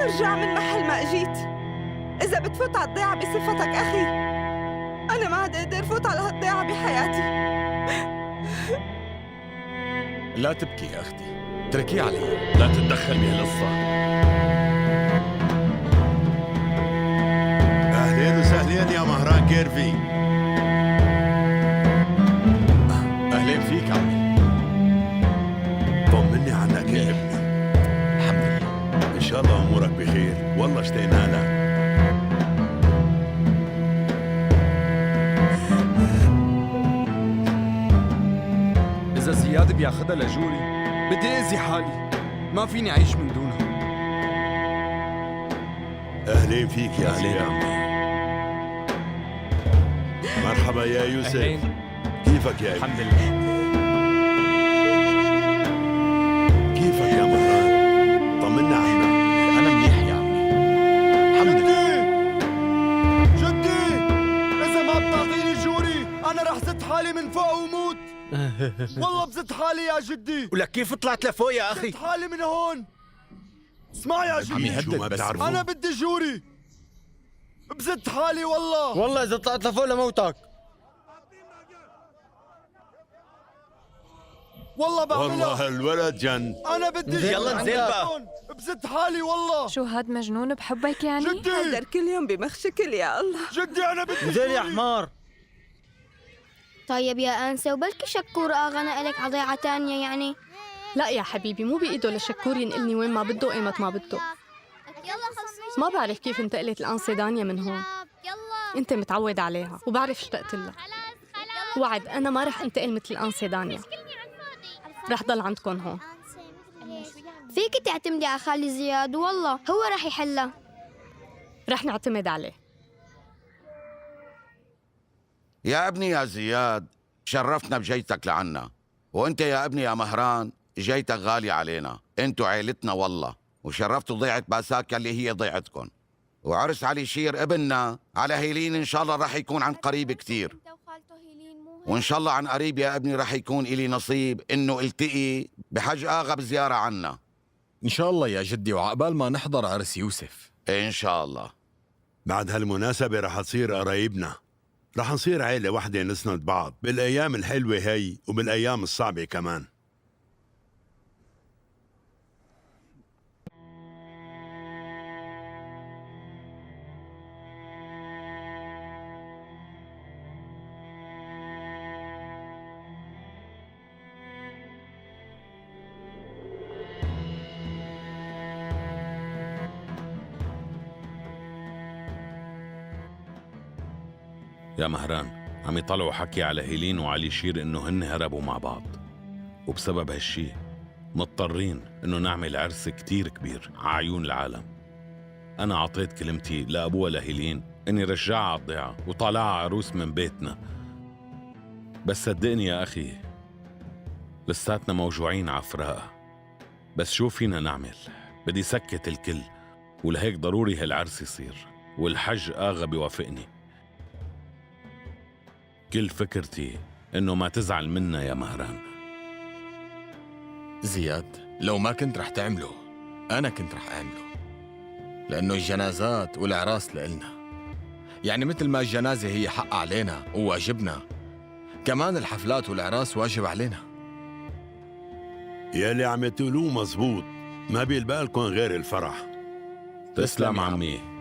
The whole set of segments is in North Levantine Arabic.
ارجع من محل ما اجيت. إذا بتفوت على الضيعة بصفتك أخي، أنا ما عاد أقدر فوت على هالضيعة بحياتي. لا تبكي يا أختي، اتركيه علي. لا تتدخل بهالقصة. أهلين وسهلين يا مهران كيرفي. أهلين فيك عمي. طمني عنك يا ابني. الحمد لله. إن شاء الله أمورك بخير، والله اشتقنا لك. إذا زياد بياخدها لجوري بدي أذي حالي، ما فيني أعيش من دونها. أهلين فيك يا أهلين زياد. عمي. مرحبا يا يوسف. أهلين. كيفك يا ابني؟ الحمد لله. كيفك يا مهران؟ طمنا عنك. أنا منيح يا عمي، الحمد لله. جدي، إذا ما بتعطيني جوري أنا رح زت حالي من فوق وموت. والله بزت حالي يا جدي. ولك كيف طلعت لفوق يا أخي؟ زت حالي من هون. اسمع يا جدي، عم يهدد شو ما بس. بتعرفوا؟ أنا بدي جوري، بزت حالي والله. والله إذا طلعت لفوق لموتك. والله بعملها. والله الولد جن. أنا بدي جوري. يلا نزل بقى. بزت حالي والله. شو هاد مجنون بحبك يعني؟ جدي، هدر كل يوم بمخ شكل يا الله. جدي أنا بدي نزل يا جوري. حمار. طيب يا أنسة، وبلكي شكور آغا نقلك على ضيعة تانية يعني؟ لا يا حبيبي، مو بإيده لشكور ينقلني وين ما بده وإيمت ما بده. ما بعرف كيف انتقلت الأنسة دانيا من هون. أنت متعود عليها وبعرف اشتقت لها. وعد أنا ما رح انتقل مثل الأنسة دانيا، رح ضل عندكم هون. فيك تعتمدي على خالي زياد، والله هو رح يحلها. رح نعتمد عليه. يا ابني يا زياد، شرفتنا بجيتك لعنا، وانت يا ابني يا مهران جيتك غالية علينا، انتو عيلتنا والله، وشرفتوا ضيعة باساكا اللي هي ضيعتكم. وعرس علي شير ابننا على هيلين ان شاء الله رح يكون عن قريب كتير، وان شاء الله عن قريب يا ابني رح يكون إلي نصيب انه التقي بحج آغا بزيارة عنا. إن شاء الله يا جدي، وعقبال ما نحضر عرس يوسف. إن شاء الله. بعد هالمناسبة رح تصير قرايبنا، رح نصير عيلة وحدة نسند بعض بالأيام الحلوة هي وبالأيام الصعبة كمان. يا مهران، عم يطلعوا حكي على هيلين وعلي شير إنه هن هربوا مع بعض، وبسبب هالشي مضطرين إنه نعمل عرس كتير كبير على عيون العالم. أنا عطيت كلمتي لأبوها لهيلين إني رجعها على الضيعة وطالعها عروس من بيتنا، بس صدقني يا أخي لساتنا موجوعين على فراقها. بس شو فينا نعمل؟ بدي سكت الكل، ولهيك ضروري هالعرس يصير، والحج آغا بيوافقني. كل فكرتي إنه ما تزعل منا يا مهران. زياد، لو ما كنت رح تعمله أنا كنت رح أعمله، لأنه الجنازات والعراس لإلنا. يعني مثل ما الجنازة هي حق علينا وواجبنا، كمان الحفلات والعراس واجب علينا. يلي عم تقولوه مزبوط، ما بيلبقلكن غير الفرح. تسلم عمي.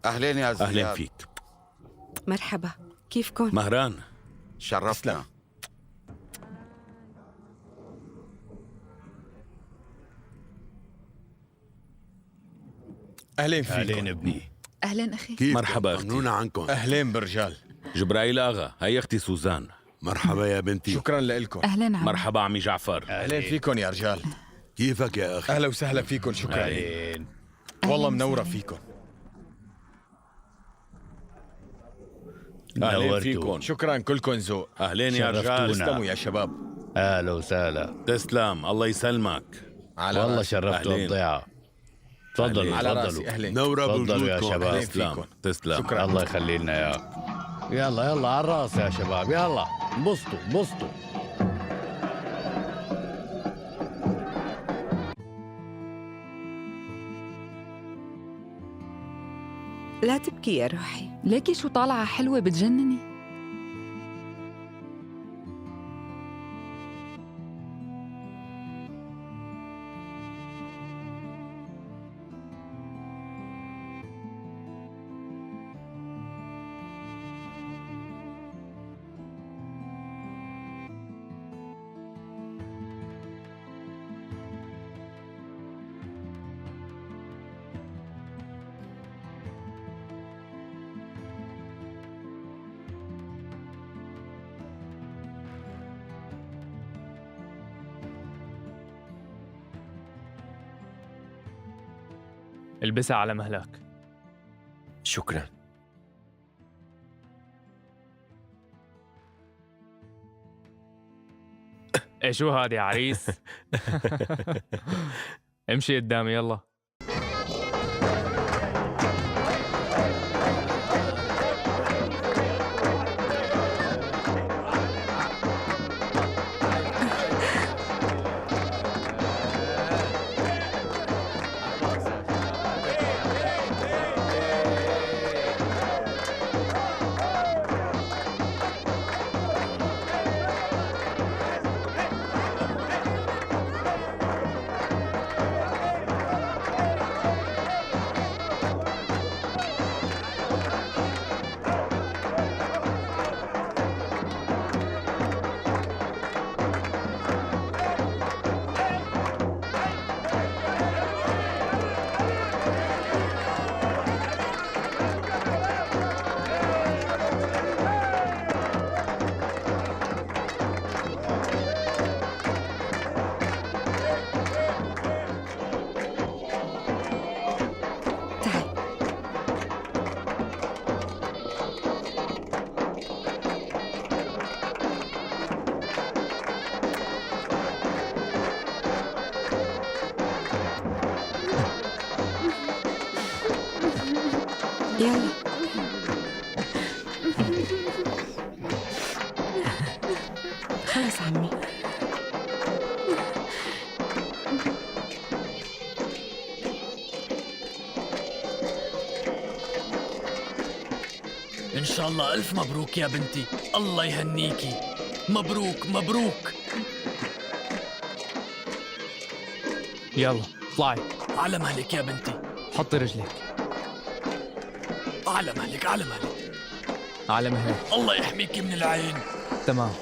أهلين يا زياد. أهلين فيك. مرحبا، كيفكن؟ مهران، شرفتنا. أهلين فيكم. أهلين ابني. أهلين أخي. كيفكم؟ مرحبا أختي. طمنونا عنكم. أهلين برجال. جبرائيل آغا، هي أختي سوزان. مرحبا يا بنتي. شكرا لكم. أهلين عمي. مرحبا عمي جعفر. أهلين فيكم يا رجال. كيفك يا أخي؟ أهلا وسهلا فيكم، شكرا. أهلين. والله منورة فيكم. أهلين فيكم. شكرا كلكم ذوق. أهلين يا رجال. تسلموا يا شباب. أهلا وسهلا. تسلم، الله يسلمك. على والله راسي. شرفتوا أهلين. الضيعة. تفضلوا على راسي. تفضلوا. أهلين. نورة تفضلوا يا بوجودكم. شباب. أهلين تسلم فيكم. تسلم. شكرا. الله يخلي لنا اياك. يلا يلا على الراس يا شباب، يلا انبسطوا انبسطوا. لا تبكي يا روحي. ليكي شو طالعة حلوة، بتجنني. البسها على مهلك. شكرا. ايه شو هاد يا عريس؟ امشي قدامي يلا. تعي. يلا. خلص عمي. إن شاء الله ألف مبروك يا بنتي، الله يهنيكي. مبروك مبروك. يلا اطلعي. على مهلك يا بنتي. حطي رجلك. على مهلك على مهلك. على مهلك. الله يحميكي من العين. تمام.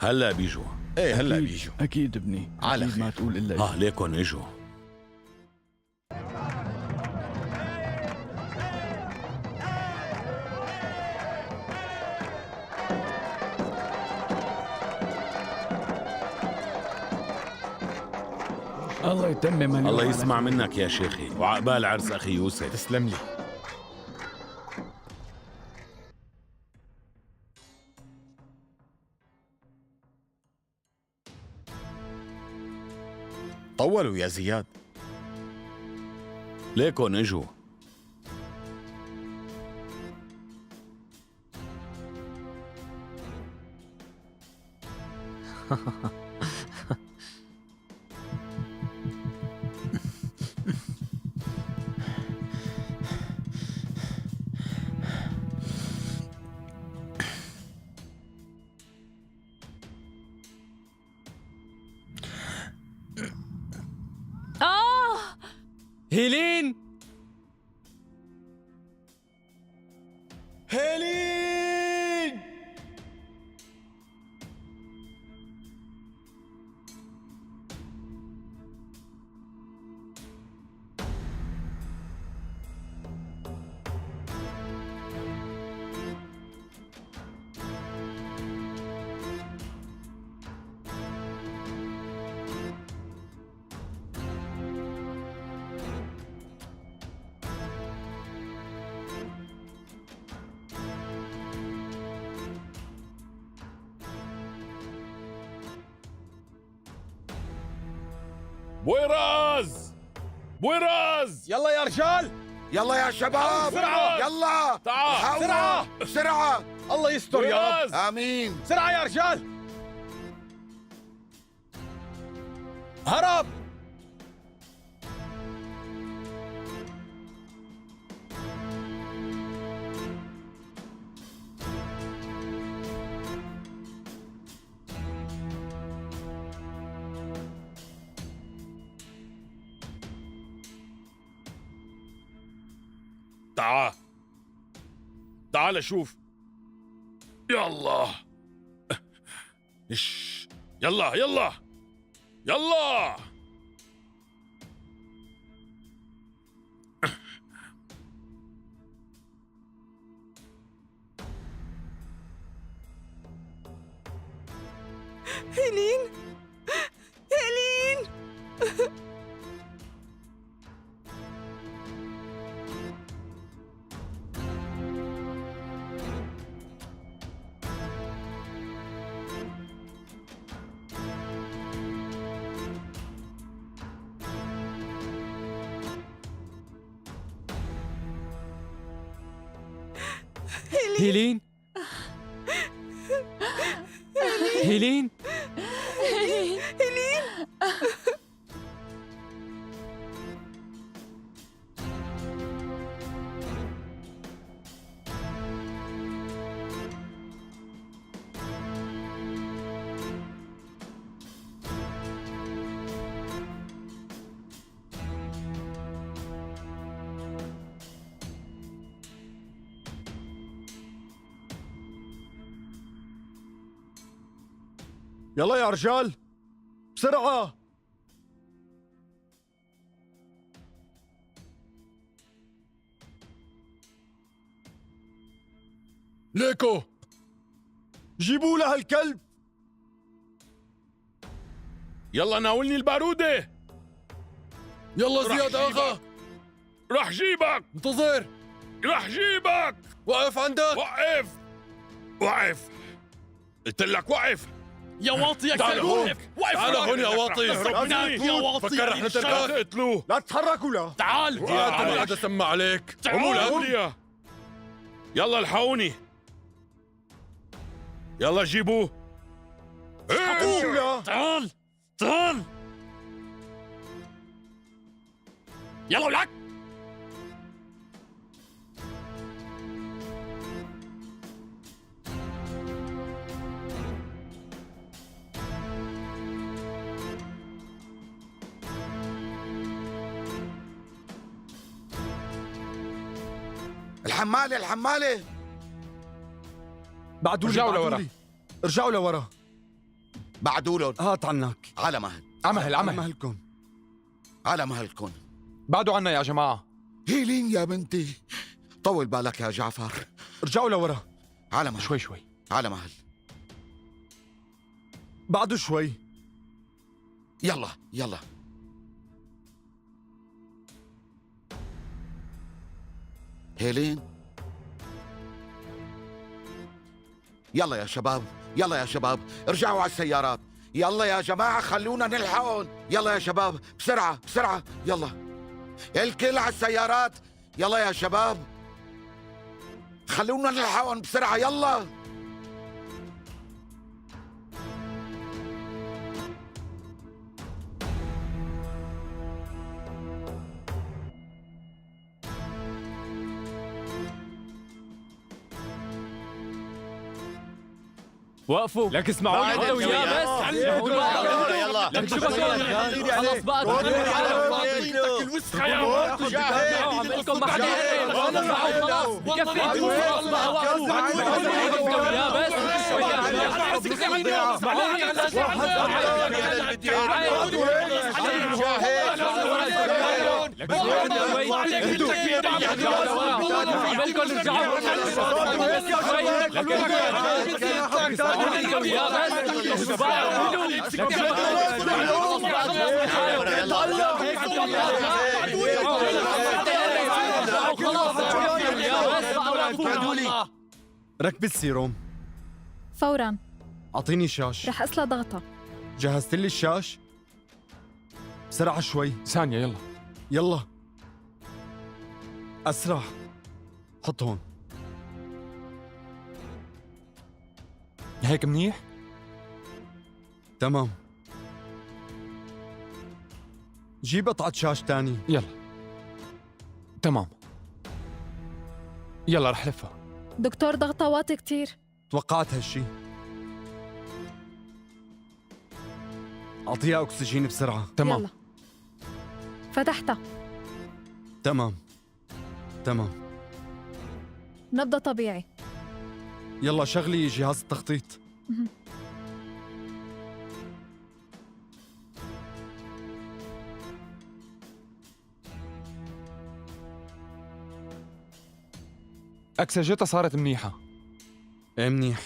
هلا بيجوا. ايه هلا بيجوا. أكيد ابني، على أكيد ما خير. تقول إلا اه ليكن اجوا. الله يتمم اليوم الله على يسمع خير. منك يا شيخي، وعقبال عرس اخي يوسف. تسلم لي. طولوا يا زياد. ليكن اجوا. آه هيلين، هيلين. بويراز، بويراز، يلا يا رجال، يلا يا شباب، بسرعة. يلا تعال. الحقونا. بسرعة. بسرعة. الله يستر يا رب. بويراز. آمين. بسرعة يا رجال، هرب. تعال تعال شوف. يلا إش. يلا يلا يلا. هيلين، هيلين. هيلين، هيلين، هيلين. يلا يا رجال بسرعة. ليكو جيبوا لها الكلب. يلا ناولني البارودة. يلا رح زياد آغا. جيبك. رح جيبك. انتظر. رح جيبك. وقف عندك. وقف وقف، قلت لك وقف. يا واطي يا تعال كلب، هون. وقف وقف. تعال هون يا واطي. اهرب منك يا واطي. فكر رح نتركك. لا تقتلوه. لا تتحركوا. لا تعال. تعال. ما حدا سمع عليك. تعال. يلا الحقوني، يلا جيبوه. إيه. تعال تعال يلا ولك. الحمالة الحمالة. بعدولي، ارجعوا لورا. بعدولي. ارجعوا لورا. بعدوا لهم. هات عنك. على مهل. عمهل على عمهل. مهلكم. على مهلكم. بعدوا عنا يا جماعة. هيلين يا بنتي، طول بالك يا جعفر. رجعوا لورا. على مهل. شوي شوي. على مهل. بعدوا شوي. يلا يلا. هيلين، يلا يا شباب، يلا يا شباب، ارجعوا على السيارات. يلا يا جماعة خلونا نلحقهم. يلا يا شباب بسرعة بسرعة، يلا الكل على السيارات. يلا يا شباب خلونا نلحقهم بسرعة، يلا. وقفوا لك، اسمعوني انت وياه بس. يلا. لك شو بكون؟ خلص بقى، عم لكم ما حدا يقرب. خلص بكفي انتوا، خلص بقى وقفوا يا بس. اسمعوني. ركبي السيروم. فورا. اعطيني شاش. رح أسلى ضغطة. جهزت لي الشاش؟ بسرعة شوي. ثانية يلا. يلا أسرع. حط هون. هيك منيح؟ تمام. جيب قطعة شاش تاني. يلا تمام، يلا رح لفها. دكتور ضغطة واطي كتير. توقعت هالشي. أعطيها أكسجين بسرعة. تمام. يلا فتحتها. تمام تمام. نبضة طبيعي. يلا شغلي جهاز التخطيط. أكسجتها صارت منيحة. ايه منيح.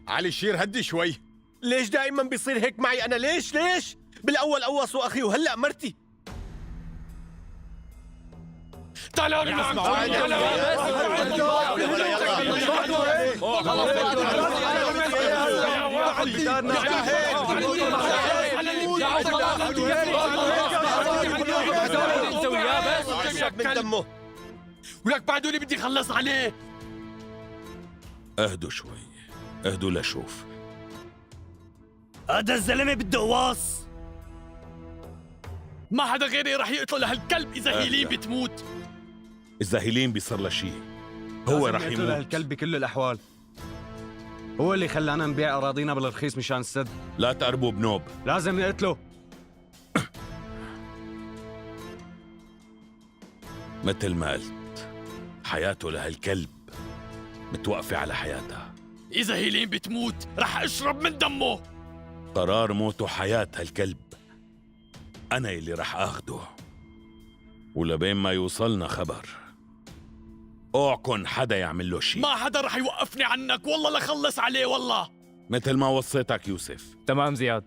علي شير هدي شوي. ليش دائما بيصير هيك معي انا؟ ليش ليش؟ بالاول قوصوا اخي وهلا مرتي. تعالوا. من دمه. ولك بعدوني بدي خلص عليه. اهدوا شوي، اهدوا لشوف. هذا الزلمه بده قواص. ما حدا غيري رح يقتله لهالكلب اذا هيلين بتموت. اذا هيلين بيصير لها شيء هو رح يموت. لهالكلب بكل الاحوال. هو اللي خلانا نبيع اراضينا بالرخيص مشان السد. لا تقربوا بنوب. لازم نقتله. مثل ما قلت، حياته لهالكلب متوقفة على حياتها. إذا هيلين بتموت رح أشرب من دمه. قرار موته حياة هالكلب أنا اللي رح آخده، ولبين ما يوصلنا خبر اوعكن حدا يعمل له شيء. ما حدا رح يوقفني عنك والله لخلص عليه والله. مثل ما وصيتك يوسف. تمام زياد.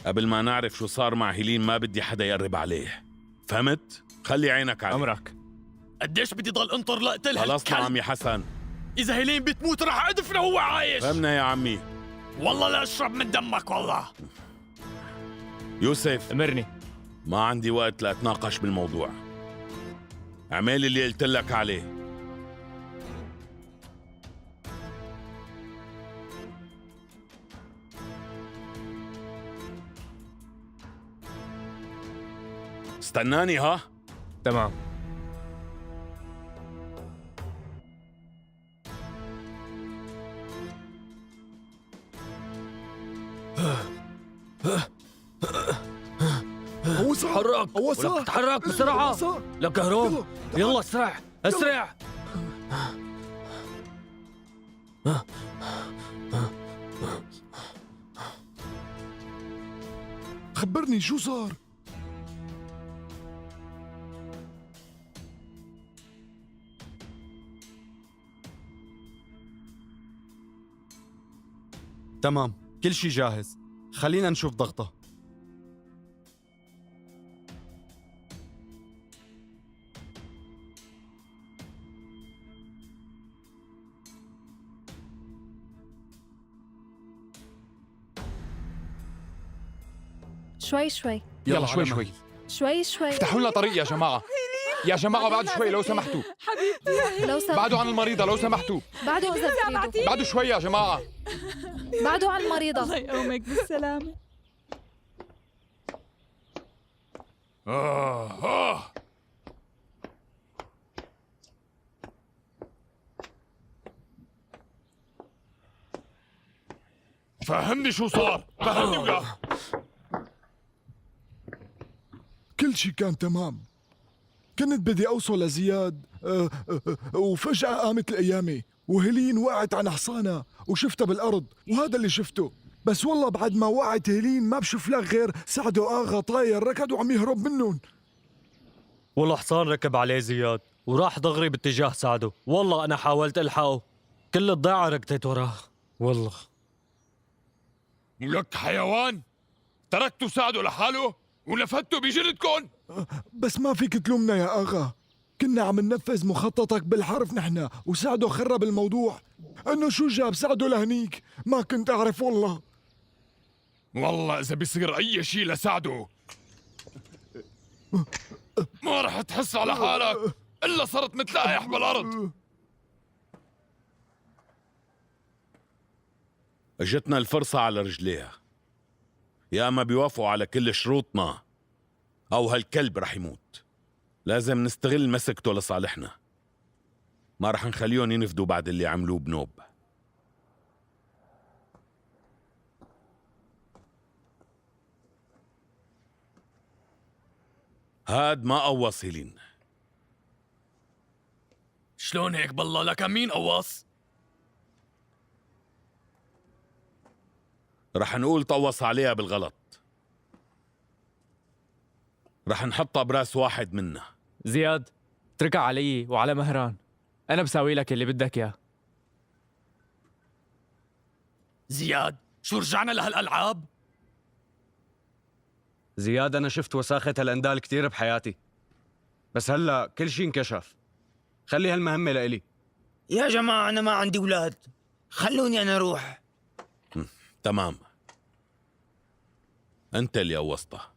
قبل ما نعرف شو صار مع هيلين ما بدي حدا يقرب عليه، فهمت؟ خلي عينك عليه. أمرك. قديش بدي ضل انطر لقتل خلصنا هالكلب؟ عمي حسن. إذا هيلين بتموت رح أدفنه وهو عايش. فهمنا يا عمي. والله لا أشرب من دمك والله. يوسف أمرني. ما عندي وقت لأتناقش بالموضوع. اعمل اللي قلت لك عليه. استناني ها؟ تمام. تحرك. قوصها. ولك تحرك بسرعة. قوصها. لك اهرب. يلا اسرع اسرع. خبرني شو صار؟ تمام، كل شي جاهز. خلينا نشوف ضغطه. شوي شوي. يلا شوي شوي. شوي شوي. افتحوا لنا طريق يا جماعة، يا جماعة بعد شوي لو سمحتوا. حبيبتي لو سمحتوا. بعدوا عن المريضة لو سمحتوا. بعدوا إذا بتريدوا. بعدوا شوي يا جماعة. بعدوا عن المريضة. الله يقومك بالسلامة. فهمني شو صار، فهمني ولا كل شي كان تمام. كنت بدي أوصل لزياد، وفجأة قامت القيامة وهيلين وقعت عن حصانها وشفتها بالأرض، وهذا اللي شفته. بس والله بعد ما وقعت هيلين ما بشوف لك غير سعدو آغا طاير ركض وعم يهرب منهم. والحصان ركب عليه زياد وراح دغري باتجاه سعدو. والله أنا حاولت ألحقه، كل الضيعة ركضت وراه. والله ولك حيوان، تركتوا سعدو لحاله ولفتوا بجلدكم. بس ما فيك تلومنا يا آغا، كنا عم ننفذ مخططك بالحرف نحن، وسعدو خرب الموضوع. انه شو جاب سعدو لهنيك؟ ما كنت اعرف والله. والله اذا بيصير اي شيء لسعدو ما رح تحس على حالك الا صرت متلاقح بالارض. اجتنا الفرصة على رجليها، يا اما بيوافقوا على كل شروطنا او هالكلب رح يموت. لازم نستغل مسكته لصالحنا، ما رح نخليهم ينفدوا بعد اللي عملوه بنوب. هاد ما قوص هيلين. شلون هيك بالله؟ لك مين قوص؟ رح نقول طوص عليها بالغلط، رح نحطها براس واحد منا. زياد اتركها علي وعلى مهران، أنا بساوي لك اللي بدك إياه. زياد شو رجعنا لهالألعاب؟ زياد أنا شفت وساخة هالأندال كتير بحياتي، بس هلأ كل شي انكشف. خلي هالمهمة لإلي. يا جماعة أنا ما عندي أولاد، خلوني أنا أروح. تمام، أنت اللي قوصتها.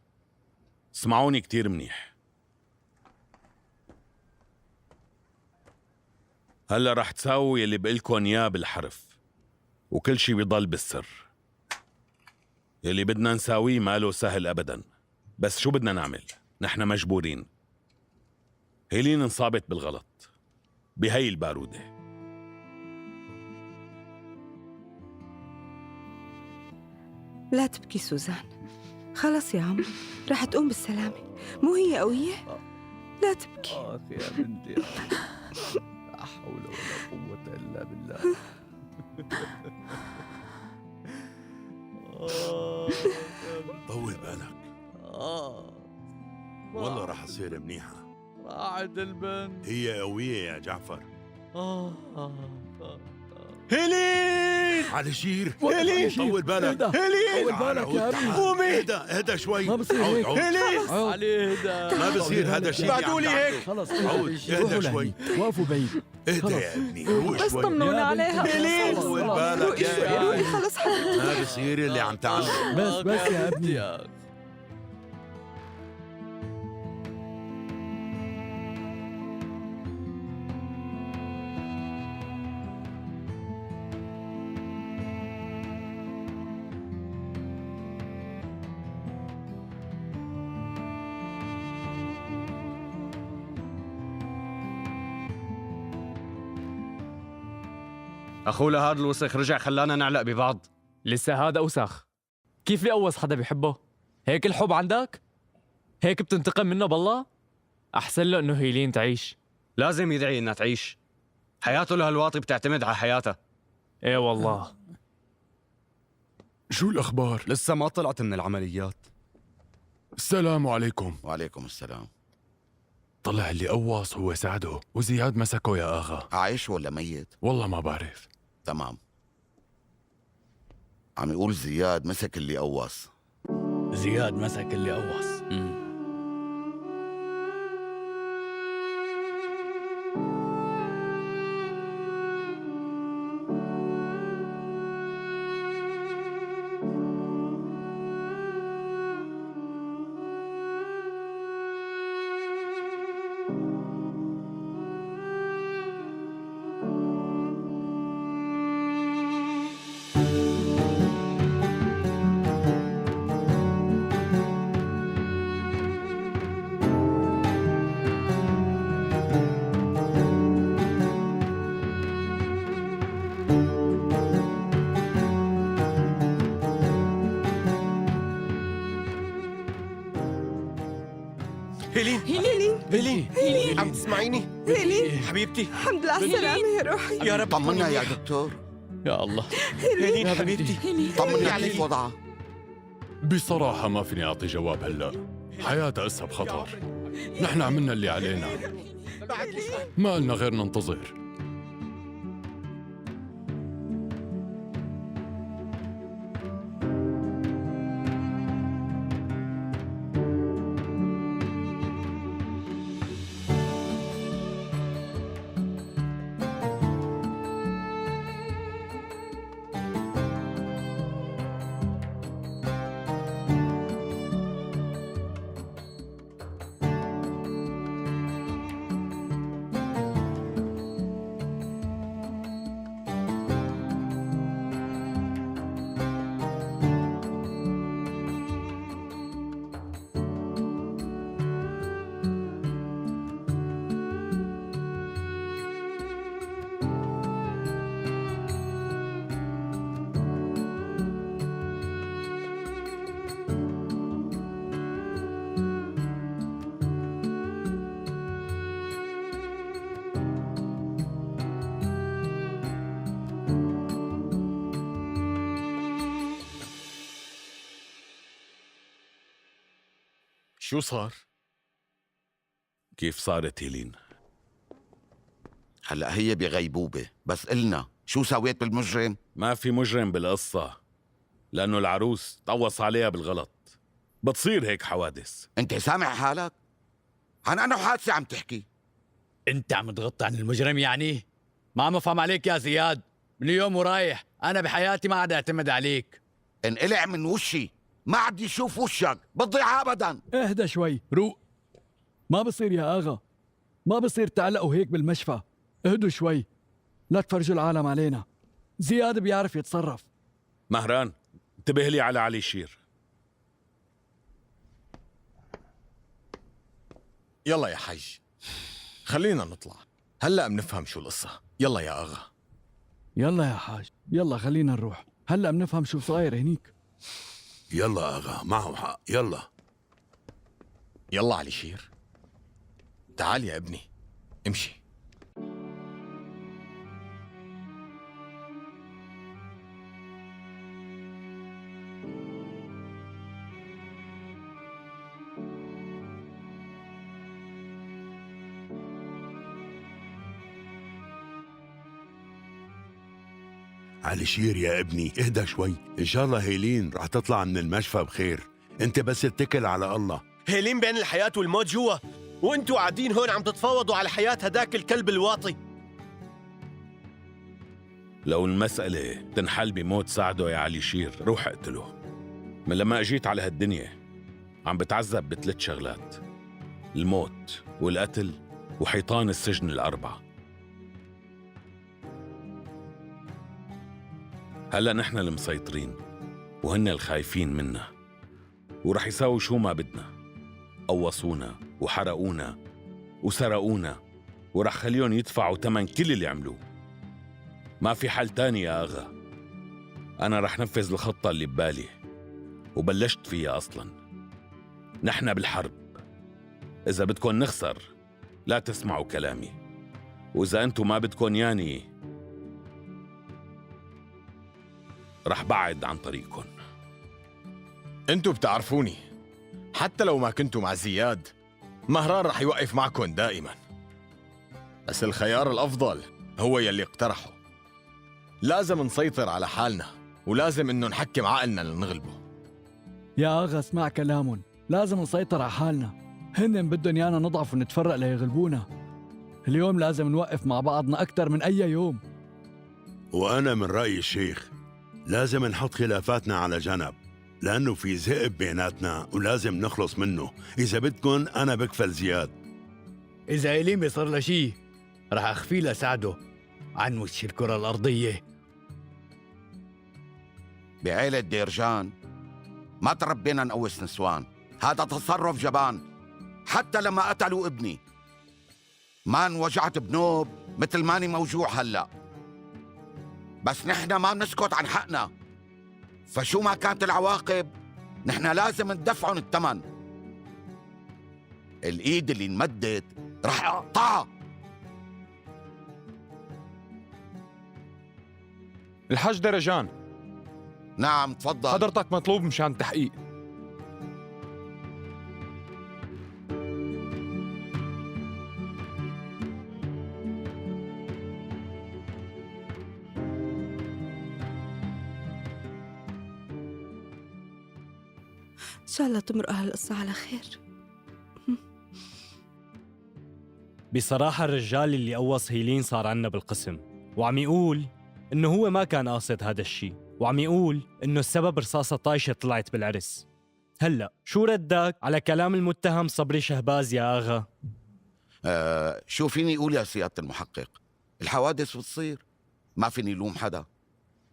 اسمعوني كتير منيح. هلا رح تساووا يلي بقلكن إياه بالحرف، وكل شي بيضل بالسر. يلي بدنا نساويه ماله سهل أبدا، بس شو بدنا نعمل؟ نحن مجبورين. هيلين انصابت بالغلط بهي البارودة. لا تبكي سوزان، خلص يا عم رح تقوم بالسلامة. مو هي قوية؟ لا تبكي. آخ يا بنتي، لا حول ولا قوة إلا بالله. طول بالك، والله رح تصير منيحة. راعد البنت هي قوية يا جعفر. هيلين! على شير، هيلين! طول بالك، هيلين! طول بالك يا ابني. قومي! اهدى اهدى شوي. ما بصير هيك. هيلين! علي اهدى. ما بصير هذا الشيء. بعتوا لي هيك. خلص عود اهدى شوي. وقفوا بعيد. اهدى يا ابني، روق بس شوي. طمنونا عليها. هيلين! طول بالك يا روقي ابني، خلص حبيبتي. ما بصير اللي عم تعمله. بس بس يا ابني. أخوه لهاد الوسخ رجع خلانا نعلق ببعض. لسه هذا أوسخ. كيف بيقوص حدا بيحبه؟ هيك الحب عندك؟ هيك بتنتقم منه بالله؟ أحسن له إنه هيلين تعيش. لازم يدعي إنها تعيش. حياته لهالواطي بتعتمد على حياتها. إيه والله. شو الأخبار؟ لسه ما طلعت من العمليات. السلام عليكم. وعليكم السلام. طلع اللي قوص هو سعده، وزياد مسكه يا آغا. عايش ولا ميت؟ والله ما بعرف. تمام. عم يقول زياد مسك اللي قوص. زياد مسك اللي قوص. هيلين. هيلين. هيلين. هيلين. عم تسمعيني؟ هيلين. حبيبتي. الحمد لله على السلامة يا روحي. يا رب. طمنا يا دكتور. يا الله. هيلين حبيبتي. طمنا كيف وضعها؟ بصراحة ما فيني أعطي جواب هلا، حياتها هسه بخطر. نحن عملنا اللي علينا، ما لنا غير ننتظر. شو صار؟ كيف صارت هيلين؟ هلا هي بغيبوبة، بس قلنا شو سويت بالمجرم؟ ما في مجرم بالقصة، لأنه العروس طوص عليها بالغلط. بتصير هيك حوادث. انت سامع حالك؟ عن أنه حادثة عم تحكي؟ انت عم تغطي عن المجرم يعني؟ ما عم افهم عليك يا زياد. من اليوم ورايح انا بحياتي ما عاد اعتمد عليك. انقلع من وشي، ما عاد يشوف وشك، بتضيع ابدا. اهدى شوي، روق. ما بصير يا آغا، ما بصير تعلقوا هيك بالمشفى. اهدوا شوي، لا تفرجوا العالم علينا. زياد بيعرف يتصرف. مهران انتبه لي على علي شير. يلا يا حج خلينا نطلع، هلأ بنفهم شو القصة. يلا يا آغا. يلا يا حاج، يلا خلينا نروح، هلأ بنفهم شو صاير هنيك. يلا آغا، معه حق، يلا. يلا علي شير، تعال يا ابني امشي. علي شير يا ابني اهدى شوي، ان شاء الله هيلين رح تطلع من المشفى بخير، انت بس اتكل على الله. هيلين بين الحياة والموت جوا، وانتوا قاعدين هون عم تتفاوضوا على حياة هداك الكلب الواطي. لو المسألة تنحل بموت سعده يا علي شير روح اقتله. من لما اجيت على هالدنيا عم بتعذب بثلاث شغلات: الموت والقتل وحيطان السجن الأربعة. هلا نحن المسيطرين وهن الخايفين منا، ورح يساووا شو ما بدنا. قوصونا وحرقونا وسرقونا، ورح خليهم يدفعوا ثمن كل اللي عملوه. ما في حل تاني يا أغا. أنا رح نفذ الخطة اللي ببالي وبلشت فيها أصلاً. نحن بالحرب. إذا بدكن نخسر لا تسمعوا كلامي، وإذا أنتم ما بدكن ياني رح بعد عن طريقكن. انتو بتعرفوني، حتى لو ما كنتوا مع زياد مهران رح يوقف معكن دائما، بس الخيار الأفضل هو يلي اقترحه. لازم نسيطر على حالنا، ولازم انه نحكم عقلنا لنغلبه. يا آغا اسمع كلامهم، لازم نسيطر على حالنا. هن بدهم يانا نضعف ونتفرق ليغلبونا. اليوم لازم نوقف مع بعضنا أكثر من أي يوم. وأنا من رأي الشيخ لازم نحط خلافاتنا على جنب، لأنه في ذئب بيناتنا ولازم نخلص منه. إذا بدكن أنا بكفل زياد. إذا إلين بيصير له شيء رح أخفيه لسعده عن وش الكرة الأرضية. بعيلة ديرجان ما تربينا نقوس نسوان، هذا تصرف جبان. حتى لما قتلوا ابني ما انوجعت بنوب مثل ماني موجوع هلأ، بس نحن ما بنسكت عن حقنا، فشو ما كانت العواقب نحن لازم ندفعهم الثمن. الإيد اللي انمدت رح أقطعها. الحاج درجان. نعم تفضل. حضرتك مطلوب مشان تحقيق. إن شاء الله تمرق هالقصة على خير. بصراحة الرجال اللي قوص هيلين صار عنا بالقسم، وعم يقول إنه هو ما كان قاصد هذا الشيء، وعم يقول إنه السبب رصاصة طايشة طلعت بالعرس. هلأ شو ردك على كلام المتهم صبري شهباز يا آغا؟ شو فيني أقول يا سيادة المحقق؟ الحوادث بتصير، ما فيني لوم حدا.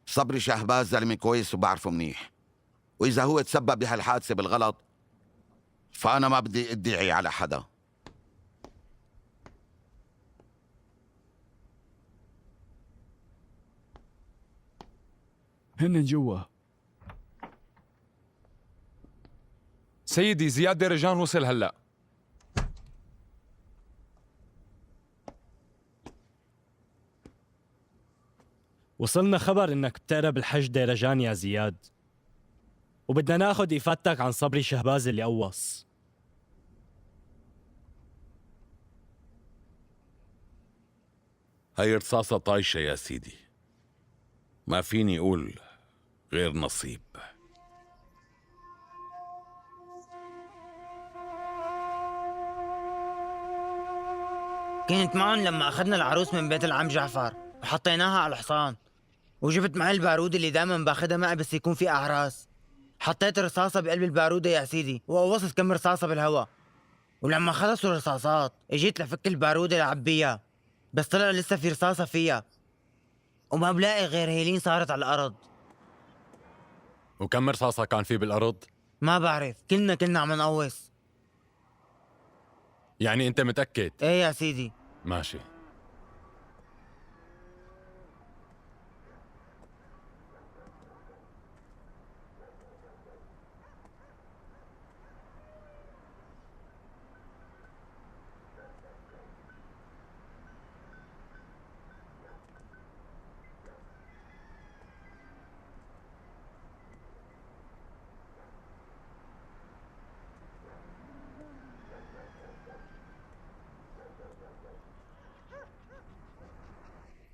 صبري شهباز زلمة كويس وبعرفه منيح، وإذا هو تسبب بهالحادثة بالغلط فأنا ما بدي أدعي على حدا. هن جوا. سيدي زياد درجان وصل هلأ. وصلنا خبر إنك بتقرب الحج ديرجان يا زياد، وبدنا ناخد إفادتك عن صبري شهباز اللي قوص. هاي رصاصة طايشة يا سيدي، ما فيني أقول غير نصيب. كنت معهم لما أخذنا العروس من بيت العم جعفر وحطيناها على الحصان، وجبت معي البارودة اللي دايما باخدها معي بس يكون في أعراس. حطيت رصاصة بقلب البارودة يا سيدي، وقوصت كم رصاصة بالهواء، ولما خلصوا الرصاصات اجيت لفك البارودة لعبيها، بس طلع لسه في رصاصة فيها، وما بلاقي غير هيلين صارت على الأرض. وكم رصاصة كان في بالأرض؟ ما بعرف، كلنا عم نقوص. يعني أنت متأكد؟ إيه يا سيدي. ماشي.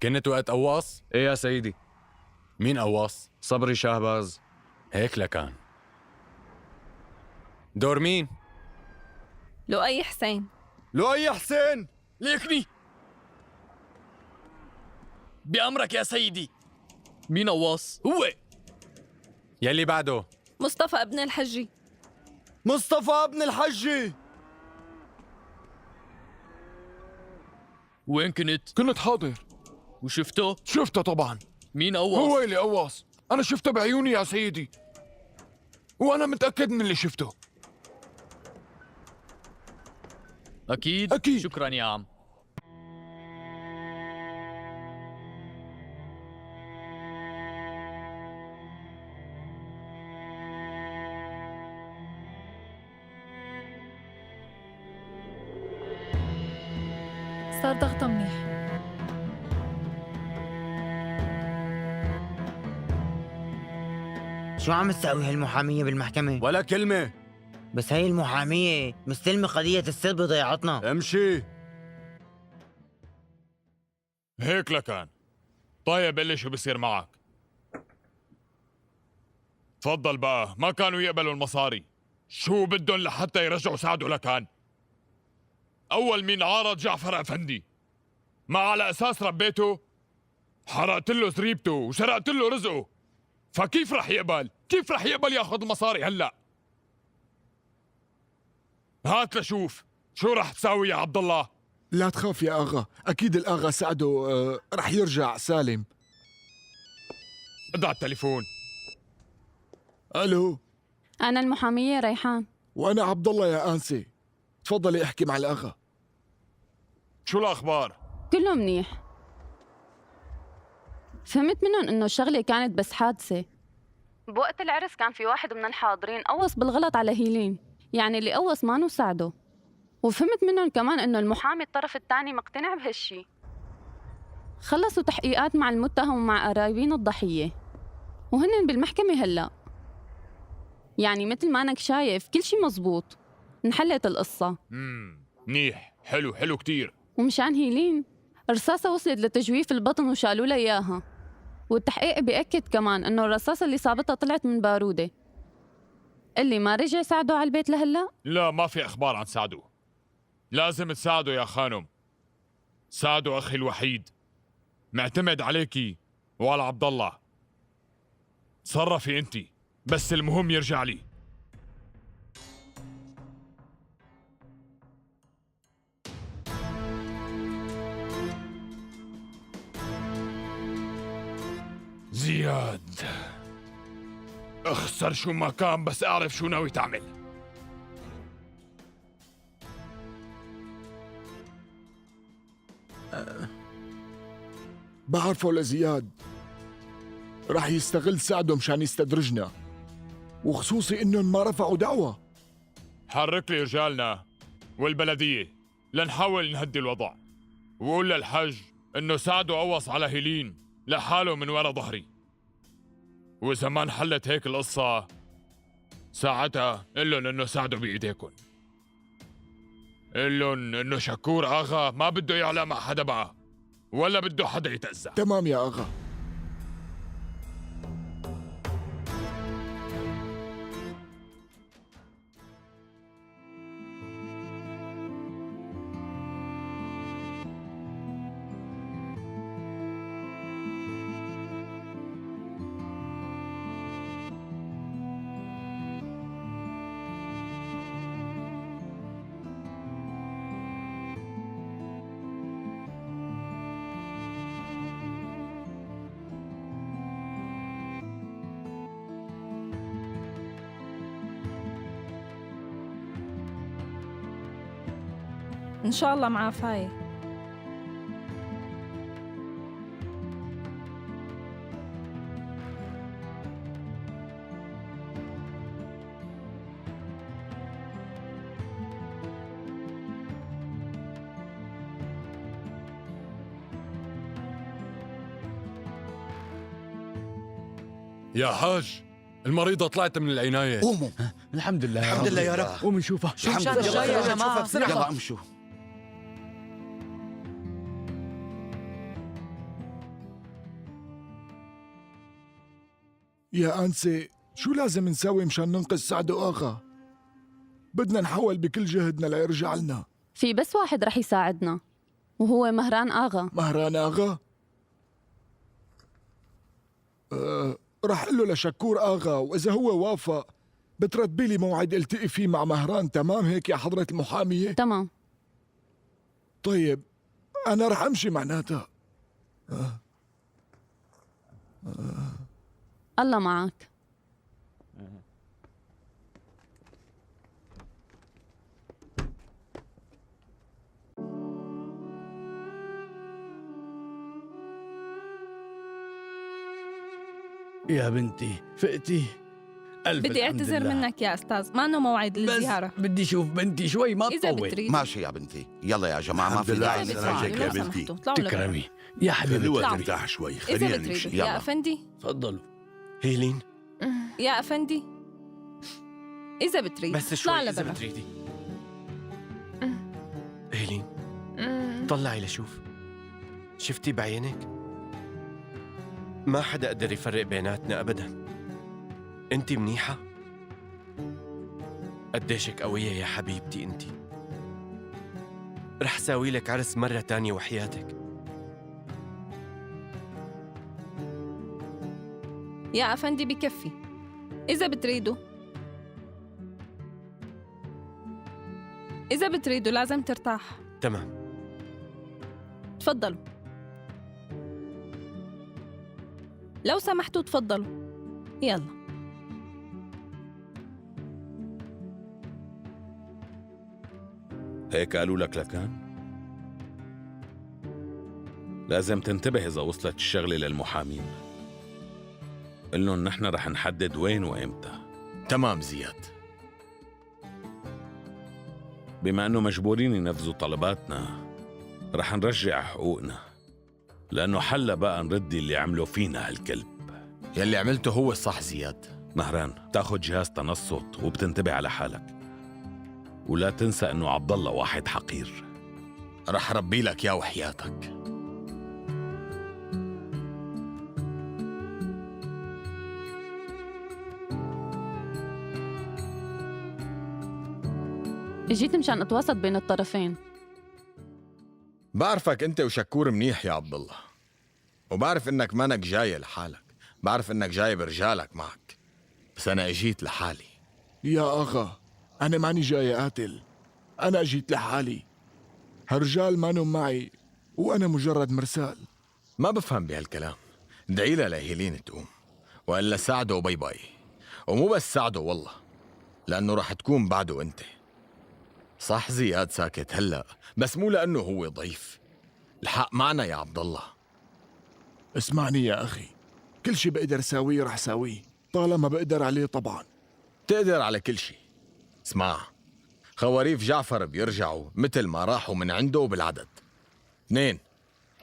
كنت وقت قواص؟ ايه يا سيدي. مين قواص؟ صبري شهباز. هيك لكان. دور مين؟ لؤي حسين. لؤي حسين. ليكني بأمرك يا سيدي. مين قواص؟ هو يلي بعده. مصطفى ابن الحجي. مصطفى ابن الحجي. وين كنت؟ كنت حاضر. وشفته؟ شفته طبعا. مين قواص؟ هو اللي قواص، أنا شفته بعيوني يا سيدي، وأنا متأكد من اللي شفته. أكيد؟ أكيد. شكرا يا عم. صار ضغطها منيح. شو عم تساوي هالمحامية بالمحكمة؟ ولا كلمة. بس هي المحامية مستلمة قضية السر بضيعتنا. امشي. هيك لكان. طيب قلي شو بصير معك. تفضل بقى، ما كانوا يقبلوا المصاري. شو بدهم لحتى يرجعوا سعدو لكان؟ أول مين عارض جعفر أفندي، ما على أساس ربيته حرقت له زريبته وسرقت له رزقه، فكيف رح يقبل؟ كيف رح يقبل ياخذ المصاري هلا؟ هات لشوف شو رح تساوي يا عبد الله. لا تخاف يا آغا، أكيد الآغا سعدو رح يرجع سالم. ادعى التليفون. ألو، أنا المحامية ريحان. وأنا عبد الله يا آنسي. تفضلي احكي مع الآغا. شو الأخبار؟ كله منيح. فهمت منهم إنه الشغلة كانت بس حادثة. بوقت العرس كان في واحد من الحاضرين قوص بالغلط على هيلين، يعني اللي قوص مانو ساعده. وفهمت منهم كمان إنه المحامي الطرف الثاني مقتنع بهالشي. خلصوا تحقيقات مع المتهم ومع قرايبين الضحية، وهن بالمحكمة هلأ. يعني مثل ما أنك شايف كل شي مزبوط، انحلت القصة. منيح، حلو حلو كتير. ومشان هيلين الرصاصة وصلت لتجويف البطن وشالوا لها إياها، والتحقيق بيأكد كمان إنه الرصاصة اللي صابتها طلعت من بارودة. اللي ما رجع ساعده على البيت لهلا؟ لا، ما في أخبار عن سعدو. لازم تساعده يا خانم. ساعده أخي الوحيد، معتمد عليكي وعلى عبد الله. تصرفي انتي، بس المهم يرجع لي. زياد، اخسر شو ما كان، بس اعرف شو ناوي تعمل. بعرفه لزياد رح يستغل سعده مشان يستدرجنا، وخصوصي انهم ما رفعوا دعوة. حرك لي رجالنا والبلدية لنحاول نهدي الوضع، وقول للحج انه سعده قوص على هيلين لحاله من ورا ظهري، واذا ما انحلت هيك القصة ساعتها قل لهم انه ساعده بايديكم. قل لهم انه شكور اغا ما بده يعلى مع حدا بقى، ولا بده حدا يتأذى. تمام يا اغا. إن شاء الله معافاية. يا حاج، المريضة طلعت من العناية. قوموا. الحمد لله. الحمد لله يا رب. قوم نشوفها. شو مشان الشاي يا جماعة؟ يلا امشوا. يا أنسي، شو لازم نساوي مشان ننقذ سعدو آغا؟ بدنا نحاول بكل جهدنا ليرجع لنا. في بس واحد رح يساعدنا، وهو مهران آغا. مهران آغا؟ رح قله لشكور آغا، وإذا هو وافق بترتبي لي موعد التقي فيه مع مهران. تمام هيك يا حضرة المحامية؟ تمام. طيب أنا رح أمشي معناتها. الله معك. يا بنتي فقتي، ألف بدي الحمد اعتذر لله. منك يا استاذ، ما انه موعد للزيارة. بدي شوف بنتي شوي ما إذا تطول. بتريد. ماشي يا بنتي، يلا يا جماعة ما الحمد في لله داعي على نزعجك. سلامتك يا بنتي. اطلعوا لبرا. تكرمي يا حبيبتي. خلوها اطلعوا. ترتاح شوي، إذا خلينا نمشي. بتريدوا يا أفندي. تفضلوا. هيلين يا أفندي إذا بتريد بس شوي اطلع إذا لبرا. بتريدي. هيلين طلعي لشوف، شفتي بعينك؟ ما حدا قدر يفرق بيناتنا أبدا. أنت منيحة؟ قديشك قوية يا حبيبتي أنت. رح ساوي لك عرس مرة تانية وحياتك. يا أفندي بكفي، إذا بتريدوا إذا بتريدوا لازم ترتاح. تمام. تفضلوا لو سمحتوا، تفضلوا يلا. هيك قالوا لك لكان؟ لازم تنتبه إذا وصلت الشغلة للمحامين. قل لهم نحن رح نحدد وين وإمتى. تمام زياد. بما أنه مجبورين ينفذوا طلباتنا رح نرجع حقوقنا، لأنه حلا بقى نرد اللي عملوا فينا هالكلب. يلي عملته هو الصح زياد. مهران، تاخد جهاز تنصت وبتنتبه على حالك، ولا تنسى أنه عبد الله واحد حقير. رح ربي لك يا وحياتك. اجيت مشان اتوسط بين الطرفين. بعرفك انت وشكور منيح يا عبد الله، وبعرف انك مانك جاي لحالك، بعرف انك جاي برجالك معك، بس انا اجيت لحالي. يا اغا، انا ماني جاي اقاتل، انا اجيت لحالي. هالرجال مانو معي وانا مجرد مرسال. ما بفهم بهالكلام. ادعي لها لهيلين تقوم، والا ساعده bye bye. ومو بس ساعده والله، لانه رح تكون بعده انت. صح زياد ساكت هلا، بس مو لانه هو ضعيف. الحق معنا يا عبد الله. اسمعني يا اخي، كل شي بقدر ساويه رح ساويه، طالما بقدر عليه طبعا. تقدر على كل شي. اسمع، خواريف جعفر بيرجعوا مثل ما راحوا من عنده بالعدد. 2،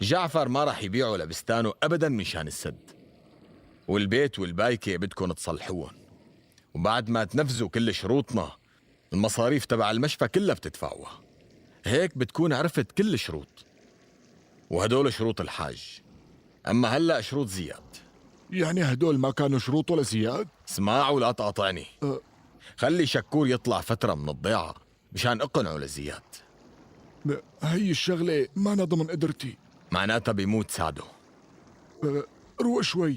جعفر ما راح يبيعوا لبستانه أبداً مشان السد. والبيت والبايكة بدكن تصلحوهم، وبعد ما تنفذوا كل شروطنا المصاريف تبع المشفى كلها بتدفعوها. هيك بتكون عرفت كل شروط، وهدول شروط الحاج. أما هلأ شروط زياد. يعني هدول ما كانوا شروطه لزياد؟ اسمع ولا تقاطعني. خلي شكور يطلع فترة من الضيعة مشان اقنعه لزياد. هي الشغلة ما أنا ضمن قدرتي. معناتها بيموت سعده. روق شوي،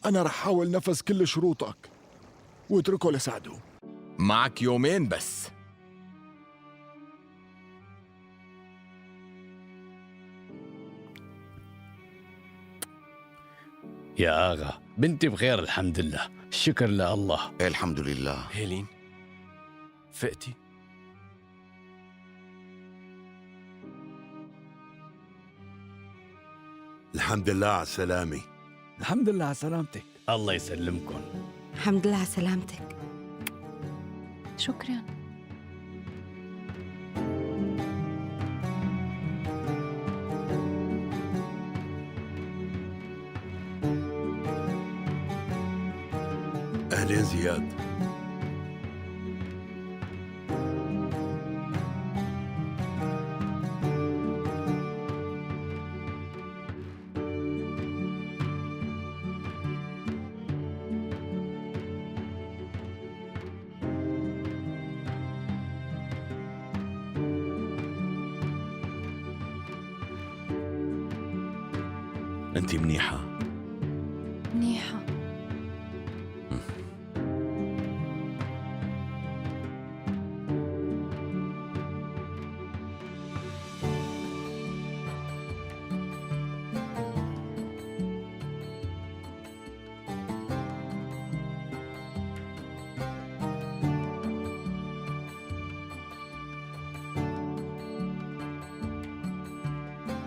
أنا رح حاول نفذ كل شروطك واتركه لسعده. معك يومين بس. يا آغا، بنتي بخير الحمد لله، الشكر لله. الحمد لله. هيلين فقتي؟ الحمد لله على السلامة. الحمد لله على سلامتك. الله يسلمكم. الحمد لله على سلامتك. شكرا. أهلين زياد. أنت منيحة؟ منيحة.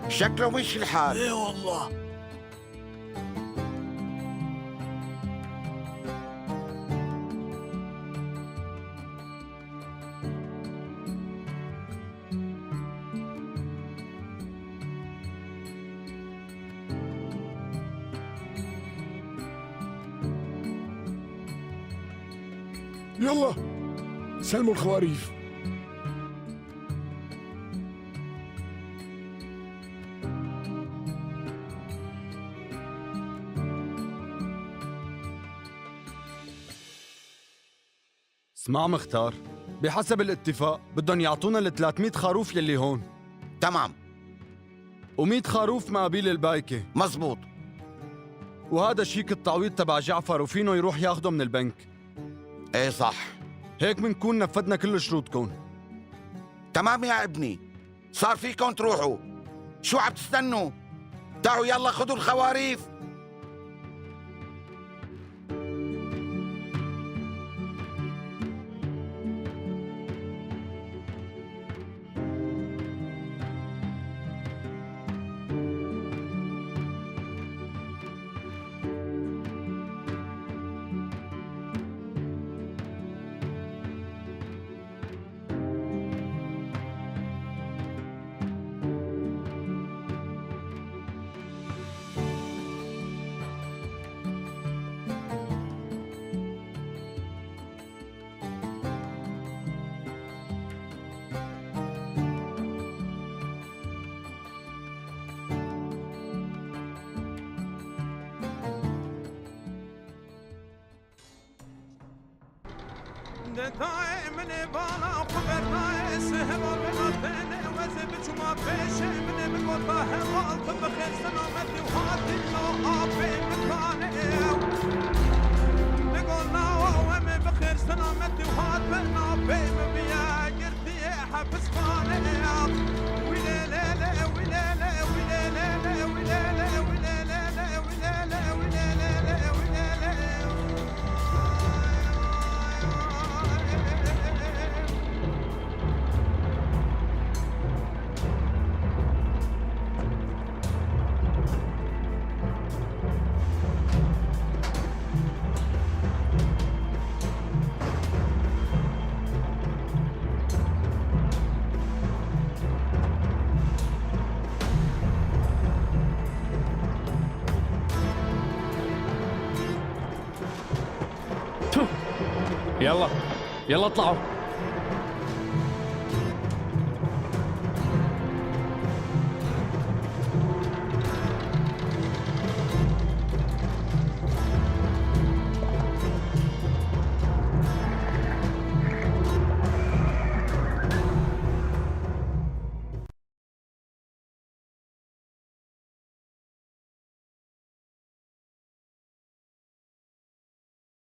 شكله مش الحال. ايه والله. يلا سلموا الخواريف. اسمع مختار، بحسب الاتفاق بدهم يعطونا ال 300 خروف يلي هون. تمام. و100 خروف مقابل البايكة. مزبوط. وهذا شيك التعويض تبع جعفر وفينه يروح ياخده من البنك. ايه صح. هيك بنكون نفذنا كل شروطكم. تمام يا ابني، صار فيكم تروحوا. شو عم تستنوا؟ تعوا يلا خذوا الخواريف. يلا يلا اطلعوا.